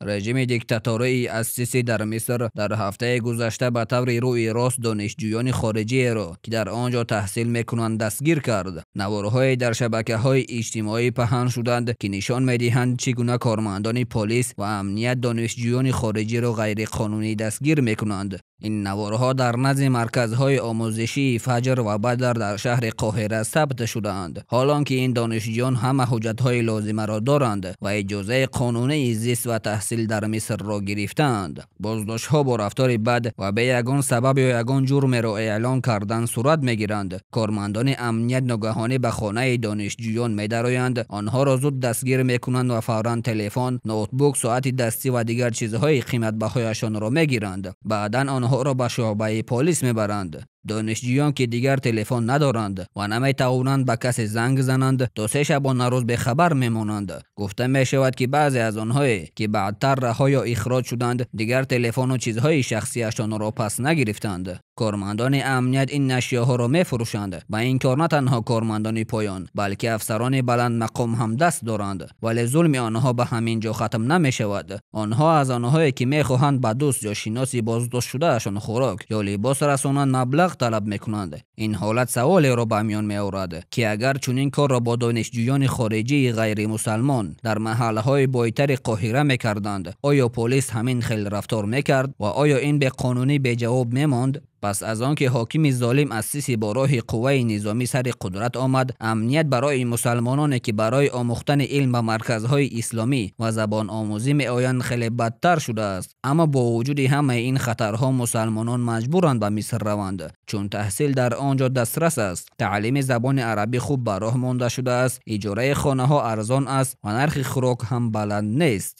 Режими диктатории ас-Сиси дар Миср дар ҳафтаи гузашта ба таври рӯи рост донишҷӯёни хориҷиеро, ки дар он ҷо таҳсил мекунанд, дастгир кард. Наворҳое дар шабакаҳои иҷтимоӣ паҳн шуданд, ки нишон медиҳанд, чӣ гуна кормандони полис ва амният донишҷӯёни хориҷиро ғайриқонунӣ дастгир мекунанд. Ин наворҳо дар назди марказҳои омӯзишии Фаҷр ва Бадр дар шаҳри Қоҳира сабт шудаанд. Ҳолон ки ин донишҷӯён ҳама ҳуҷҷатҳои лозимаро доранд ва иҷозаи қонунии зист ва таҳсил дар Мисрро гирифтаанд. Боздоштҳо бо рафтори бад ва бе ягон сабаб ё ягон ҷурмеро эълон кардан сурат мегиранд. Кормандони амният ногаҳонӣ ба хонаи донишҷӯён медароянд, онҳоро зуд дастгир мекунанд ва фавран телефон, ноутбук, соати дастӣ ва дигар чизҳои қиматбаҳояшонро мегиранд. Баъдан онҳоро ба шӯъбаи полис мебаранд. Донишҷӯён, ки дигар телефон надоранд ва наметавонанд ба касе занг зананд, то 3 шабонарӯз бехабар мемонанд. Гуфта мешавад, ки баъзе аз онҳое, ки баъдтар раҳо ё ихроҷ шуданд, дигар телефону чизҳои шахсияшонро пас нагирифтанд. Кормандони амният ин ашёҳоро мефурӯшанд. Ба ин кор на танҳо кормандони поён, балки афсарони баландмақом ҳам даст доранд. Вале зулми онҳо ба ҳамин ҷо хатм намешавад. Онҳо аз онҳое, ки мехоҳанд ба дӯст ё шиноси боздоштшудаашон хӯрок ё либос расонанд, маблағ талаб мекунанд. Ин ҳолат саволеро ба миён меорад, ки агар чунин корро бо донишҷӯёни хориҷии ғайримусалмон дар маҳаллаҳои бойтари Қоҳира мекарданд, оё полис ҳамин хел рафтор мекард ва оё ин беқонунӣ беҷавоб мемонд? Пас аз он ки ҳокими золим ас-Сиси бо роҳи қувваи низомӣ сари қудрат омад, амният барои мусалмононе, ки барои омӯхтани илм ба марказҳои исломӣ ва забономӯзӣ меоянд, хеле бадтар шудааст. Аммо бо вуҷуди ҳамаи ин хатарҳо мусалмонон маҷбуранд ба Миср раванд, чун таҳсил дар он ҷо дастрас аст, таълими забони арабӣ хуб ба роҳ монда шудааст, иҷораи хонаҳо арзон аст ва нархи хӯрок ҳам баланд нест.